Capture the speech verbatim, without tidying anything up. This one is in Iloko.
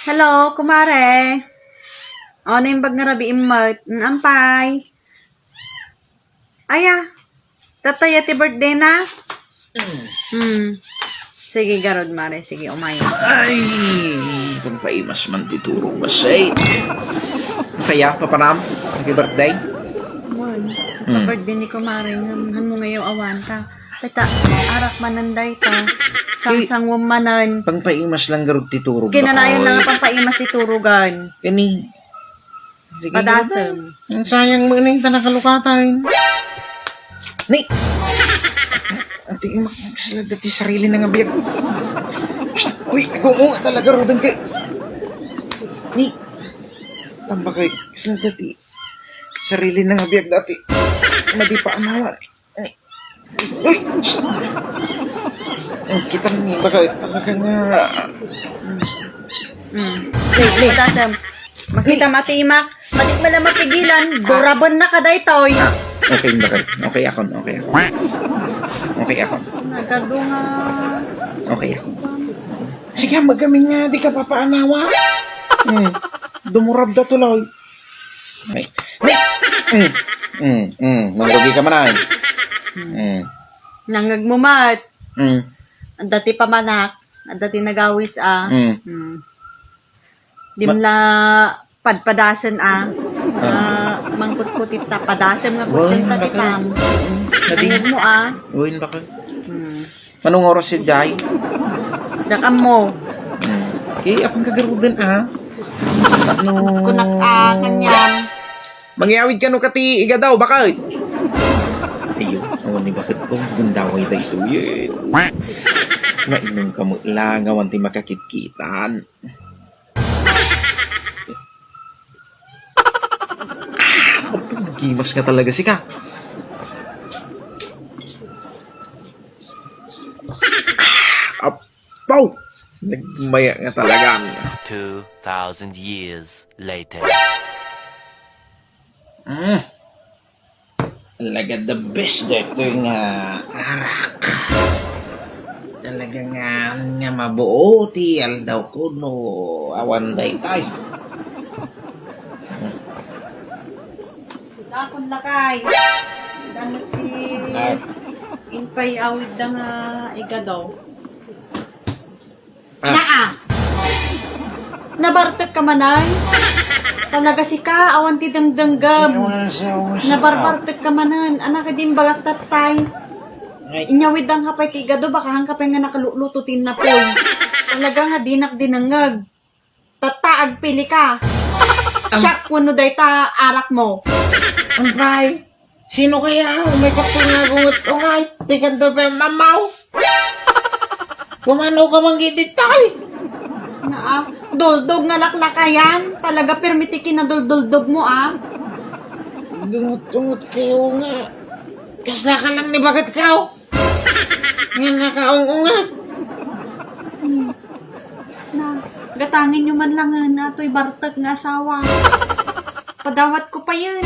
Hello, kumare. O, naimbag nga rabii met. Mm, ampay. Aya, tataya ti birthday na? Hmm. Sige, garud, mare. Sige, umay. Ay, pagpaimas man ti turog, basay. Kaya, papanam? Happy birthday? Mon, Hmm. birthday ni kumare, ngan, ngan mo ngayon awan ta. Tata, arak manen dayta. Sangsangwem manen. Pangpaimas lang garud ti turog, Kinanayon na nga pangpaimas ti turugan. Kani. Sige, Padasem. Ang sayang mo ining ta nakalukatan. Ni! Ati, mak-, sila dati sarili na nga biag. Uy, gumo nga talaga, Rodan, kay. Ni! Tambakay, sila dati sarili na nga biag dati. Madi pa anawa. Uy! Ang kita ni baka talaga nga. Hmm. Wait, wait. Madasem. Makita matimak. Matik mo lang mapigilan. Buraben na ka daytoy. Ah, okay, bakit? Okay akon, okay akon. Okay akon. Nagadu nga. Okay akon. Sige, magamin nga, di ka papaanawa. Hmm. Dumurab da tuloy. Ay. Ni! Mm, mm, mm. Mangrugi ka man ay. Mm. Nangagmumat. Mm. Adda ti pamanak. Adda ti nagawis, ah. Mm. Mm. Di Ma- la padpadasen, ah. Ah. Ah, mangkutkutit ta padasem nga Wen, kutsen ta ti bakit? Pam. Mm. Nadi- Nangag mo, ah. Wen, bakit? Mm. Manong oras yun, Jai? Dakam mo. Hmm. Okay, akong kagaruden, ah. No. Kunak, ah, kanyan. Mangyawid ka no kati iga daw, bakit? Ayun, awan ni bakit ko, gundaway da ito yun. Mainom ka mo lang, awan ti makakitkitan. Ah, gimas nga talaga sika. Apaw! Nagmaya nga talaga. Two thousand years later. Mm. Talaga the best dito nga arak. Talaga nga, nga mabuo ti aldaw ko no awan daytay. Dakon lakay. Damo ti Ay. Impay awid da nga igado. Ah. Naa. Nabartek ka manan? Talaga sika, awan ti dengdenggem. Ay, wala siya, wala siya. Nabarbartek ka manan. Anak, di bagak tatay. Ay. Inyawid ang kapay ti igado, baka hang kapay nga nakaluluto ti napoy. Talaga nga dinak dinengeg. Tatta, agpili ka. Am- Siak wenno dayta arak mo. Ampay, sino kaya? May katto nga gungot ko nga. Di kanto pa mamaw. Kumano ka manggidit tayo? Naa, duldog nga laklakayan. Talaga, permi ti kinadulduldog mo, ah. Gungot-gungot kayo nga. Kasla ka lang ni bagat ka, oh. Nga nakaung-ungat. Hmm. Na, gatangin nyo man lang nga natoy bartek nga asawa. Padawat ko pa yun.